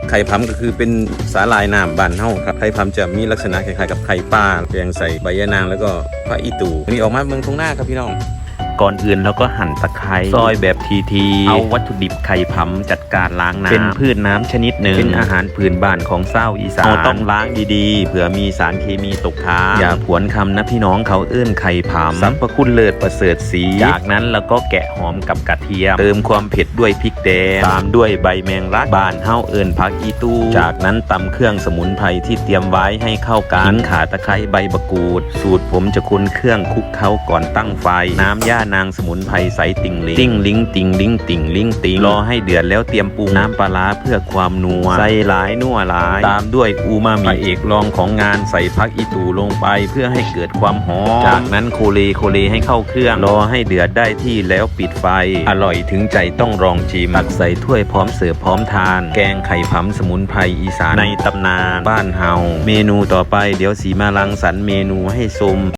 ໄຂ່ຜຳກໍຄືເປັນສາຫຼ່າຍນ້ຳບ້ານເຮົາຄັບ. ໄຂ່ຜຳຈະມີລັກສະນະຄ້າຍໆກັບໄຂ່ປາ, ແກງໃສ່ໃບຍານາງ ແລ້ວກໍຜັກອີ່ຕູ່. ນີ້ອອກມາເບິ່ງທົ່ງນາຄັບພີ່ນ້ອງ. ກ່ອນອື່ນເຮົາກໍຫັ່ນຕະໄຄ ຊອຍແບບຖີ່ໆ. ເອົາວັດຖຸດິບໄຂ່ຜຳຈັດການລ້າງນ້ຳ. ເປັນພືດນ້ຳຊະນິດໜຶ່ງ ເປັນອາຫານພື້ນບ້ານຂອງຊາວອີສານ. ເຮົາຕ້ອງລ້າງດີໆ ເພື່ອມີສານເຄມີຕົກຄ້າງ. ຢ່າຜວນຄຳນະພີ່ນ້ອງ, ເຂົາເອີ້ນໄຂ່ຜຳ. ສັບພະຄຸນເລີດປະເສີດສີ. ຈາກນັ້ນເຮົາກໍແກະຫອມກັບກະທຽມ. ເຕີມຄວາມເຜັດດ້ວຍພິກແດງ, ຕາມດ້ວຍໃບແມງລັກ, ບ້ານເຮົາເອີ້ນຜັກອີ່ຕູ່. ຈາກນັ້ນຕຳເຄື່ອງສະໝຸນໄພທີ່ຕຽມໄວ້ໃຫ້ເຂົ້າກັນ. ຂີງ ຂ່າ ຕະໄຄ ໃບບັກກູດ. ສູດຜົມຈະຄົນເຄື່ອງ, ຄຸກເຄົ້າກ່ອນຕັ້ງໄຟ. ນ້ຳຢານາງສະໝຸນໄພໃສ່ຕິ່ງລິງ, ຕິ່ງລິງ ຕິ່ງລິງ ຕິ່ງລິງ ຕິ່ງ. ລໍໃຫ້ເດືອດແລ້ວຕຽມປຸງ. ນ້ຳປາຮ້າເພື່ອຄວາມນົວ, ໃສ່ຫຼາຍນົວຫຼາຍ, ຕາມດ້ວຍອູມາມິ. ພະເອກລອງຂອງງານ ໃສ່ຜັກອີ່ຕູ່ລົງໄປເພື່ອໃຫ້ເກີດຄວາມຫອມ. ຈາກນັ້ນໂຄເລໂຄເລໃຫ້ເຂົ້າເຄື່ອງ, ລໍໃຫ້ເດືອດໄດ້ທີ່ແລ້ວປິດໄຟ. ອະລ່ອຍເຖິງໃຈຕ້ອງລອງຊິມ. ຕັກໃສ່ຖ້ວຍພ້ອມເສີບພ້ອມທານ. ແກງໄຂ່ຜຳສະໝຸນໄພອີສານໃນຕຳນານບ້ານເຮົາ. ເມນູຕໍ່ໄປ ດຽວຊິມາລັງສັນເມນູໃຫ້ຊົມ.